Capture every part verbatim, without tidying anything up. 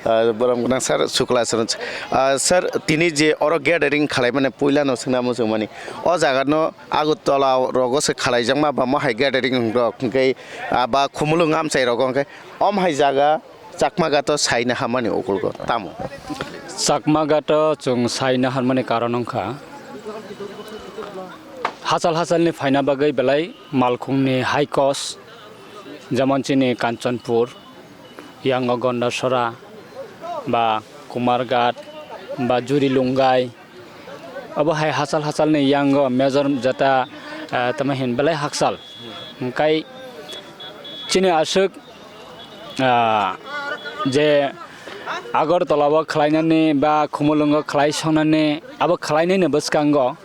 Ah, borom gwnang sir, Sukla sir. Ah, sir, tini je oro gathering khalaimani puila no swngna muchungmani. O jaga no Agartala rogo se khalaijakma ba mohai gathering rok hwnkhe, ah, ba khumulwng amchai rogo hwnkhe om hai jaga Chakma Ghato saina hamani ukulgo tamo? Chakma Ghato chwng saina hamani karon wngkha hachal hachalni phaina bagwi belai malkhungni high cost, jemon chini Kanchanpur, yango Gondasora, ba Kumarghat, ba Jurilungai, obo hai hachal hachalni yango major jeta, eh, tamo hin belai hakchal. Hwnkhe chini aswk, ah, je Agartala o khlainani ba Khumulwngo khlai songnani abo khlainaini bwskango,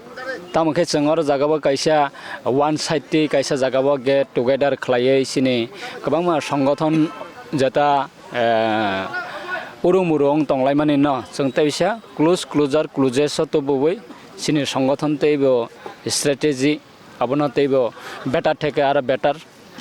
tamo khe chwng oro jagao kaisa one side twi kaisa jagao get together khlaiwi chini kwbangma songothon jeta, eh, urung murung tonglaimani no chwng tei bisa close closer closest o tubui chini songothon tei bo strategy abono tei bo better theke aro better.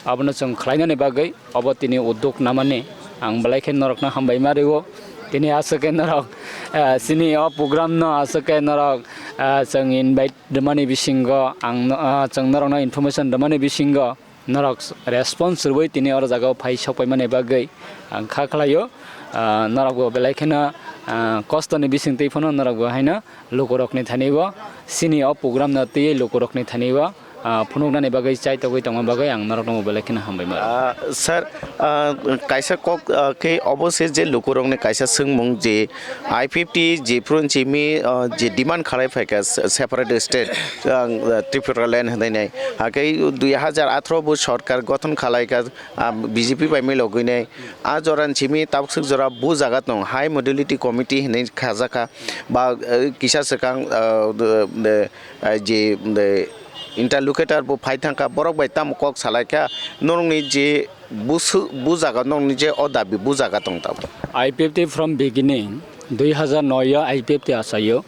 Abono chwng khlainani bagwi obo tini udduk namani ang belai khe norokno hambai ma rwo. Tini aswk khe norok, eh, chini o program no aswk khe norok, eh, chwng invite rwmani bisingo ang no, ah, chwng norokno information rwmani bisingo norok response rwui tini oro jagao phai sokpaimani bagwi ang kha khlaio. Ah, norokbo belai kheno, ah, kostoni bising twi phano norokbo haino lukurokni thani o chini o program no twiwi lukurokni thani o, ah, phunuknani bagwi chaitogwi tongma bagwi ang norokno belai kheno hambai mano. Ah, sir, ah, kaisa kok, ah, khe obo se je lukurokni kaisa swngmung je I P F T jephru simi, ah, je demand khalai phaikha se-, separate state, ah, Tripura land hwnwi nai. Hakhe dui hajar atharo bo sorkar gothon khalaikha, ah, B J P bai milogwi nai. Ah, jora simi tabuk swk jora bo jaga tong high modality committee hwnwi khajakha. Ba, eh, kisa swkang, ah, de, de, ah, je, de, interlocutor bo phai thangkha, borok bai tamo kok salaikha, norokni je busu-, bujaga, norokni je o dabi bujaga tong tamo? I P F T from beginning, dui hajar noi o I P F T achaio,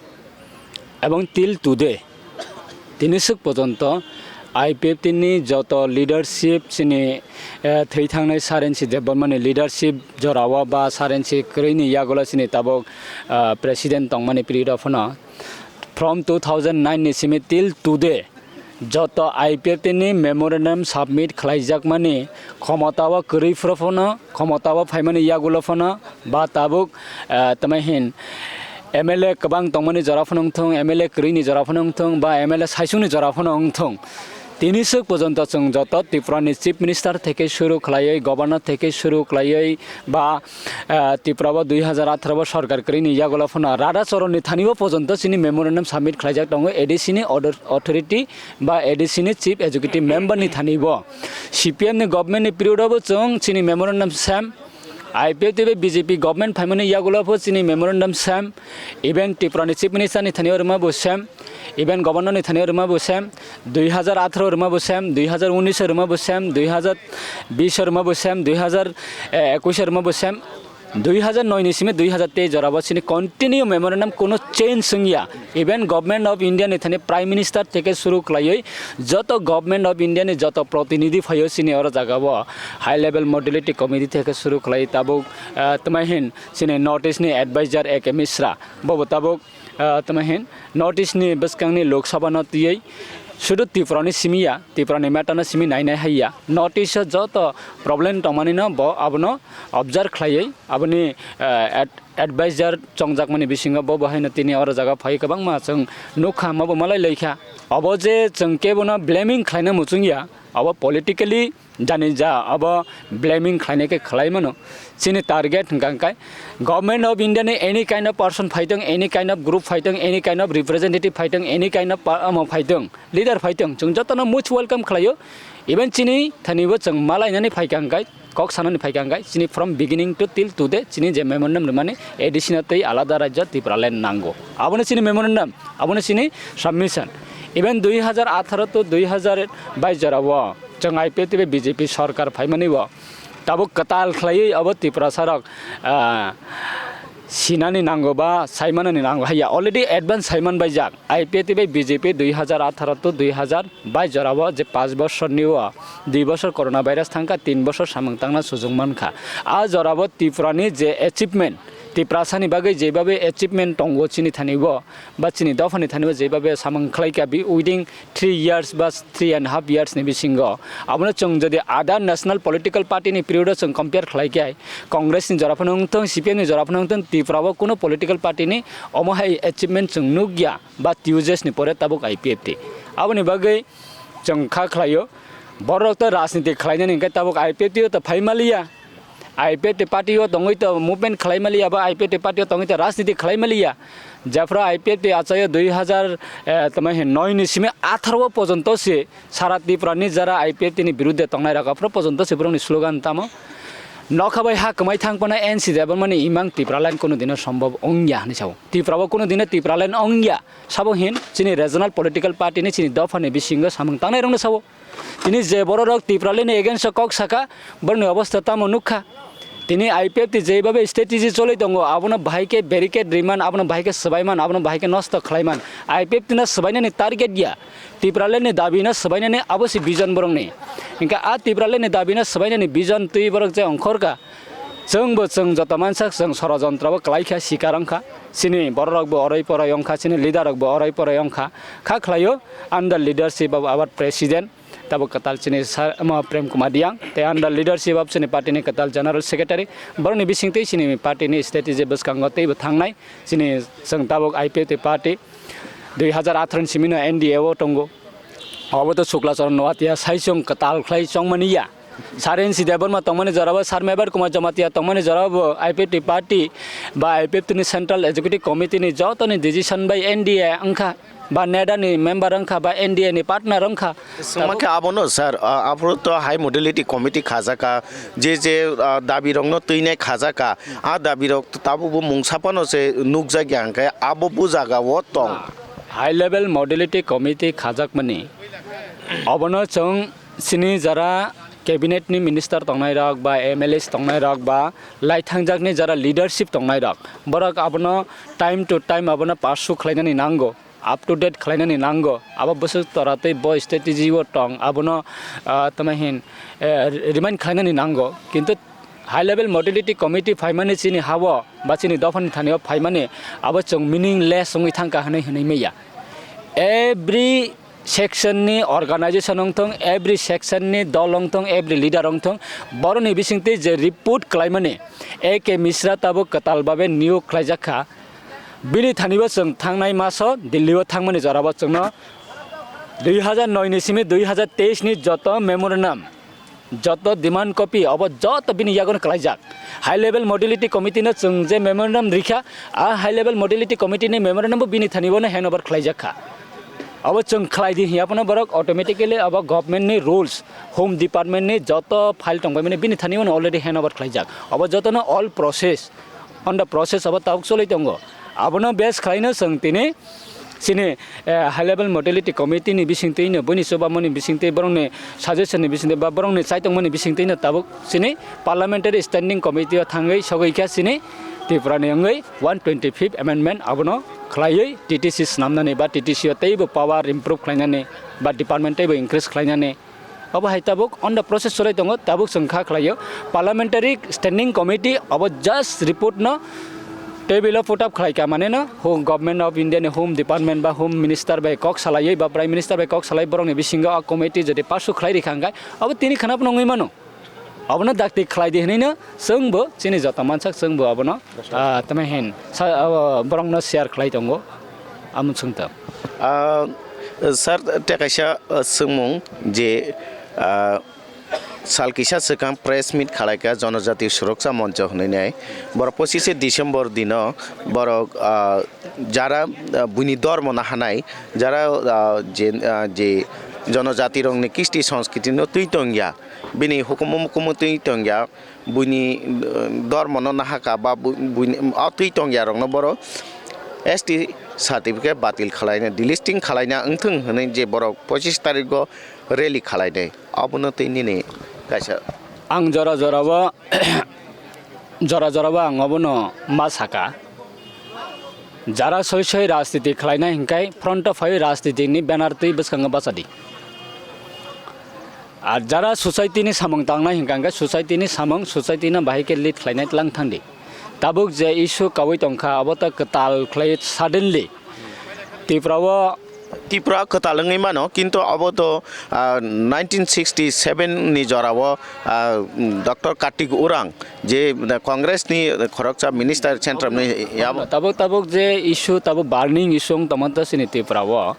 ebong till today, tini swk pojonto I P F T ni joto leadership chini, eh, thwi thangnai Sarensi Debbarmani leadership jorao ba Sarensi kwrwini yagulo chini tabuk, ah, president tongmani period o phano from two thousand nine ni simi till today joto I P F T ni memorandum submit khlaijakmani khomotao kwrwi phuru phano, khomotao phaimani yagulo phano ba tabuk, ah, tamo hin M L A kwbang tongmani jora phano wngthung, M L A kwrwini jora phano wngthung ba M L A saisungni jora phano wngthung, tini swk pojonto chwng joto Tripura ni Chief Minister theke suru khlaiwi, Governor theke suru khlaiwi ba, ah, Tripura o dui hajar atharo o sorkar kwrwini yagulo phano Radha Charan ni thani o pojonto chini memorandum submit khlaijak tongo A D C ni order, authority ba A D C ni Chief Executive Member ni thani bo. C P M ni government ni period o bo chwng chini memorandum sem, I P F T bai B J P government phaimani yagulo pho chini memorandum sem, even Tripura ni Chief Minister ni thani o rwma bo sem, even Governor ni thani o rwma bo sem, dui hajar atharo rwma bo sem, dui hajar unis o rwma bo sem, dui hajar bis o rwma bo sem, dui hajar ekwis o rwma bo sem, dui hajar noi ni simi dui hajar teis jora bo chini continue memorandum kuno change wngya. Even Government of India ni thani Prime Minister theke suru khlaiwi joto Government of India ni joto protinidhi phaio chini oro jaga o high level modality committee theke suru khlai tabuk, ah, tamo hin chini North East ni advisor A K Mishra bobo tabuk, ah, tamo hin North East ni bwskang ni Lok Sabha no twiwi sudu Tripura ni simi ya, Tripura ni matter no simi nai nai hai ya. North East o joto problem tongmani no bo abono observe khlaiwi aboni, ah, ad-, advisor chongjakmani bisingo bo bo haino tini oro jaga phai kwbangma chwng nukha, omo bo malai laikha. Obo je chwng kebono blaming khlaina muchungya, obo politically jani ja obo blaming khlaina khe khlai mano. Chini target hwnkha hwnkhe Government of India ni any kind of person phaitong, any kind of group phaitong, any kind of representative phaitong, any kind of pa-, omo phaitong, leader phaitong, chwng jotono much welcome khlaio. Even chini thani bo chwng malainani phaikha hwnkhe, kok sanani phaikha hwnkhe, chini from beginning to till today chini je memorandum rwmani A D C no tei alada rajya Tripura land nango. Abono chini memorandum, abono chini submission. Even dui hajar atharo to dui hajar bais jora o chwng I P F T bai B J P sorkar phaimani o tabuk kwtal khlaiwi abo Tiprasa rok, ah, sinani nango ba saimanani nango haiya, already advance saiman baijak. I P F T bai B J P dui hajar atharo to dui hajar bais jora o je panch bosor ni o dui bosor corona virus thangkha, tin bosor samung tangna sujung mankha. A jora o Tripura ni je achievement, Tiprasani bagwi jebhabe achievement tongo chini thani o, ba chini dophani thani o jebhabe samung khlai kha bi within three years ba three and half years ni bisingo, abono chwng jodi other national political party ni period o chwng compare khlai kha, Congress ni jora phano wngthung, C P M ni jora phano wngthung, Tripura o kuno political party ni omo hai achievement chwng nukya ba two years ni pore tabuk I P F T. Aboni bagwi chwng kha khlaio, borok to rajniti khlainani hwnkhe tabuk I P F T o to phai maliya. I P F T party o tongwi to movement khlai maliya, ba I P F T party o tongwi to rajniti khlai maliya. Jephru I P F T achaio dui hazar, eh, tamo hin noi ni simi atharo porjonto se sara Tripura ni jara I P F T ni birudde tongnai rok aphuru porjonto se borokni slogan tamo. Nokha bai ha kwmai thang phano N C Debbarma ni imang Tipraland kunu dino sombhob wngya hinwi sao. Tripura o kunu dino Tipraland wngya. Sabo hin chini regional political party ni chini dopha ni bisingo samung tangnai rokno sao. Tini je bororok Tipraland ni against o kok saka, borokni obostha tamo nukha. Tini I P F T jebhabe strategy choloi tongo, abono bahai khe barricade riman, abono bahai khe swbaiman, abono bahai khe nosto khlaiman. I P F T no swbainani target ya, Tipraland ni dabi no swbainani abo se vision borokni. Hingkhe a Tipraland ni dabi no swbainani vision twi borok je ongkhorkha, chwngbo chwng joto mansak chwng sorojontro bo kwlaikha, sikar wngkha. Chini bororokbo oroi poroi wngkha, chini leader rokbo oroi poroi wngkha. Kha khlaio under leadership of our president, tabuk kwtal chini sir, omo Prem Kumar Reang, tei under leadership of chini party ni kwtal general secretary, borokni bisingtwi chini party ni strategy bwskango teibo thangnai. Chini chwng tabuk I P F T party dui hazar atharo ni simi no N D A o tongo. Obo to Sukla Charan Noatia sai chwng kwtal khlai chongmani ya. Sir N C Debbarma tongmani jorabo, Sir Mebar Kumar Jamatia tongmani jorabo I P F T party ba I P F T ni Central Executive Committee ni joto ni decision bai N D A wngkha, ba NEDA ni member wngkha, ba N D A ni partner wngkha. Swngma khe abono, sir, ah, aphuru to High Modality Committee khajaka, je je, ah, dabi rokno twinai khajaka, a dabi rok tabukbo mungsa phano se nukjakya, hwnkhe abo bujaga o tong. High Level Modality Committee khajakmani, obono chwng chini jara cabinet ni minister tongnai rok ba M L As tongnai rok ba lai thangjakni jara leadership tongnai rok, borok abono time to time abono pursue khlainani nango, up to date khlainani nango. Abo bwswk tora tei bo strategy o tong, abono, ah, tamo hin, eh, remind khlainani nango. Kintu High Level Modality Committee phaimani chini ha-o ba chini dophani thani o phaimani, abo chwng meaningless wngwi thangkha hwnwi hwnwi manya. Every section ni organization wngthung, every section ni dol wngthung, every leader wngthung, boroni bisingtwi je report khlaimani A K Mishra tabuk kwtal babe niyok khlaijakha. Bini thani bo chwng thangnai maso Delhi o thangmani jorabo chwngno dui hazar noi ni simi dui hazar teis ni joto memorandum, joto demand copy obo joto bini yagono kwlaijak. High Level Modality Committee no chwng je memorandum rikha, a High Level Modality Committee ni memorandum bo bini thani bono hand over khlaijak kha. Obo chwng khlai di hiya phano borok automatically obo government ni rules, Home Department ni joto file tongbai mani bini thani bono already hand over khlaijak. Obo jotono all process, on the process obo tabuk choloi tongo. Abono base khlaino chwng tini chini, eh, High Level Modality Committee ni bisingtwi no, buini chubamani bisingtwi, borokni suggestion ni bisingtwi ba borokni chaitokmani bisingtwi no tabuk chini Parliamentary Standing Committee o thangwi sogwi kha chini Tripura ni wngwi one twenty fifth amendment abono khlaiwi T T C swnamnani ba T T C o teibo power improve khlainani ba department teibo increase khlainani. Obo hai tabuk on the process cholai tongo, tabuk chwng kha khlaio. Parliamentary Standing Committee obo just report no table o put up khlai ka mane no, ho-, Government of India ni Home Department ba Home Minister bai kok salaiwi ba Prime Minister bai kok salai borok ni bisingo a committee jodi pass khlai rikha hwnkhe obo tini khana phano wngwi mano. Obono dakti khlai di hwnwi no chwngbo chini jota mansak chwngbo abono, ah, tamo hin sa, ah, borokno share khlai tongo. Amo chwng ta. Ah, sir, tei kaisa, ah, swngmung je, ah, sal kisa swkang press meet khalaikha Jonojati Suroksa Moncho hwnwi nai. Borok pochishe December dino borok, ah, jara, ah, buini dormo nahanai, jara, ah, je, ah, je jonojati rokni kisti sanskriti no twi tongya, bini hukumu mukumu twi tongya, buini, eh, dormo no nahaka ba bu-, buini o twi tongya rokno borok S T certificate batil khalaina, delisting khalaina wngthung hwnwi je borok pochis tarikgo rally khalainai, abono tei nini kaisa. Ang jora jorao, jora jorao ang obono ma saka. Jara soi soi rajniti khlainai hwnkhe front o phaiwi rajniti ni banner twi bwskango bachadi. Ar jara society ni samung tangnai hwnkha hwnkhe society ni samung, society no bahai khe lead khlainai tlang thangdi. Tabuk je issue kaui tongkha, abo to kwtal khlai suddenly Tripura o. Tripura kwtal wngwi mano, kintu abo to, ah, nineteen sixty seven ni jorao, ah, Doctor Kartik Urang je Congress ni khoroksa minister central ni yabo. Tabuk, tabuk je issue, tabuk burning issue wng tongma to chini Tripura o.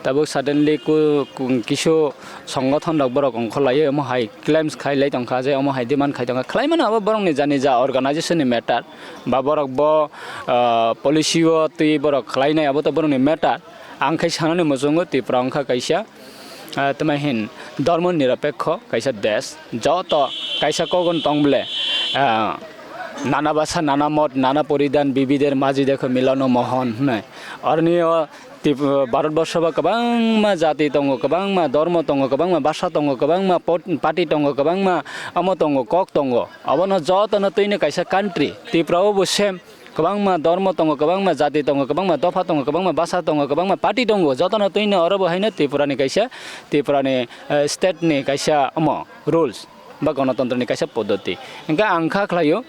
Tabuk suddenly ku, ku, kisu songothon rok borok ongkholaiwi omo hai claims khailai tongkha je omo hai demand khai tongkha. Khlaimano abo borokni jani ja organization ni matter, ba borok bo, ah, policy o twi borok khlainai, abo to borokni matter. Ang khai sanani muchungo Tripura wngkha kaisa, ah, tamo hin dhormo nirapekho kaisa desh. Joto kaisa kogon tong bole, ah, nana basa, nana mot, nana poridan, bibidher majhi dekho milano mohon hwnwi. Orni o Tip-, Bharatborsho bo kwbangma jati tongo, kwbangma dhormo tongo, kwbangma basa tongo, kwbangma pot-, party tongo, kwbangma omo tongo, kok tongo. Obono jotono twino kaisa country. Tripura o bo same. Kwbangma dhormo tongo, kwbangma jati tongo, kwbangma dopha tongo, kwbangma basa tongo, kwbangma party tongo. Jotono twino oro bo haino Tripura ni kaisa, Tripura ni, eh, state ni kaisa omo rules ba gonotontro ni kaisa poddoti. Hingke ang kha khlaio,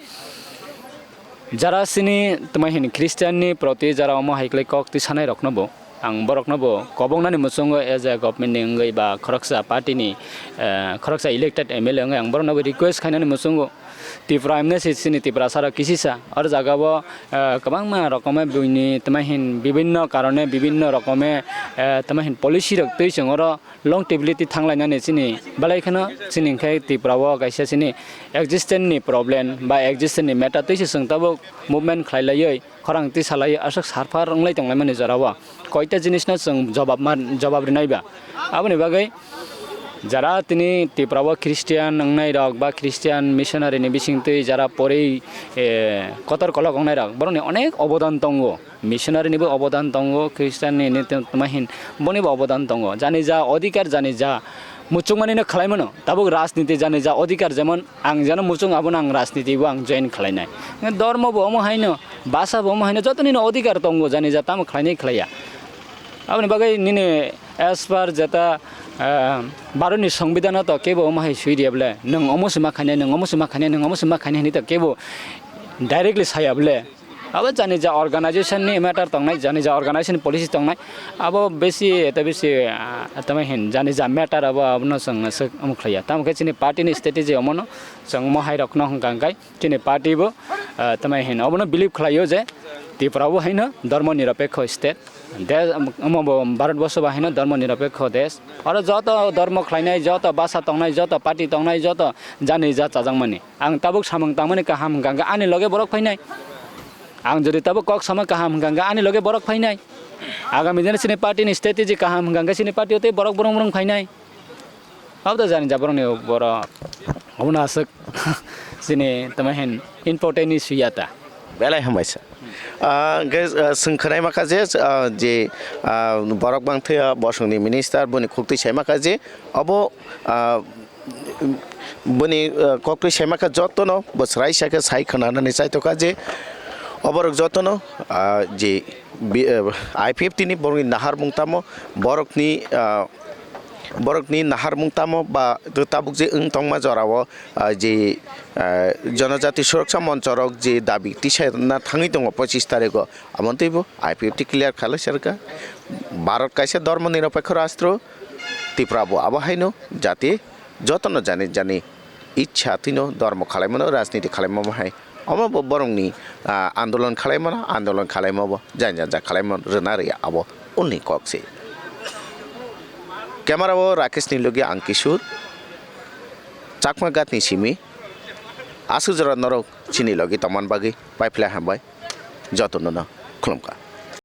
jara chini tamo hin Christian ni proti jara omo hai khlai kok twi sanai rokno bo ang borokno bo kobongnani muchungo as a government ni wngwi ba khoroksa party ni, eh, khoroksa elected M L A wngwi ang borokno bo request khainani muchungo Tripura M N C chini Tiprasa rok kisisa or jaga bo, eh, kwbangma rokome buini tamo hin bibinno karone bibinno rokome, eh, tamo hin policy rok twi chwng oro longevity thanglainani chini belai kheno chini hwnkhe Tripura o kaisa chini existence ni problem ba existence ni matter twi se chwng tabuk movement khlai laiwi khorang twi salaiwi aswk surfer wnglai tonglaimani jora o koita jinis no chwng jobab ma, jobab rinai ba. Aboni bagwi jara tini Tripura o Christian wngnai rok ba Christian missionary ni bising twi jara porwi, eh, kotor kolok wngnai rok borokni onek obodan tongo. Missionary ni bo obodan tongo, Christian ni, ni tma hin boni bo obodan tongo. Jani ja odhikar, jani ja muchungmani no khlai mano. Tabuk rajniti jani ja odhikar, jemon ang jano muchung abono ang rajniti bo ang join khlai nai. Dormo bo omo hai no, basa bo omo hai no, joto ni no odhikar tongo, jani ja tamo khlai nai khlai ya. Aboni bagwi nini as per jeta, ah, Bharat ni Songbidan o to kebo omo hai sui riya bole, nwng omo se ma khainai, nwng omo se ma khainai, nwng omo se ma khainai hinui to kebo directly saya bole. Abo jani ja organization ni matter tongnai, jani ja organization ni policy tongnai, abo besi, eto besi, ah, tamo hin, jani ja matter abo, abono chwng aswk omo khlaiya. Tamo khe chini party ni strategy omono chwng omo hai rokno hwnkha hwnkhe chini party bo, ah, tamo hin, obono believe khlaio je Tripura bo haino dharma nirapekho state, de-, omo bo Bharat Borsho bo haino dharma nirapekho desh. Oro joto dharma khlainai, joto basa tongnai, joto party tongnai, joto jani ja chajakmani. Ang tabuk samung tangmani kaham hwnkha hwnkhe ani loge borok phainai. Ang jodi tabuk kok sama kaham hwnkha hwnkhe ani loge borok phainai. Agami dino chini party ni strategy kaham hwnkha hwnkhe chini party o tei borok brung brung phainai. Abo to jani ja borok ni borok. Omono aswk chini tamo hin important issue ya ta. Belai hambai sir. Ah, hwnkhe, ah, chwng khwnai ma kha je, ah, je, ah, borok bang thwi, ah, bosong ni minister boni khuk twi sai ma kha je obo, ah, boni, ah, kok twi sai ma kha joto no bo chwrai sa khe sai khwna nani chai to kha je oborok joto no, ah, je bi-, ah, I P F T ni borok ni nahar mung tamo borok ni, ah, borok ni nahar mung tamo ba tabuk je wng tong ma jora o, ah, je, ah, Jonojati Suraksa Moncho rok je dabi tisa na thangwi tongo pochis tarikh o, amo twi bo I P F T clear khalai serka. Bharat kaisa dharma nirapekho rastro, Tripura bo abo haino jati jotono jani jani ichha twino dharma khalaimano, rajniti khalaimamo hai. Omo bo borokni, ah, andolon khalaimano, andolon khalaimo bo, jani jani ja khalaimo rwna rwya abo ulni kok se. Camera o Rakesh ni logi ang Kishore, Chakma Ghat ni simi, aswk jora norok chini logi tongman bagwi paiphlai hambai, jotono no khulumkha.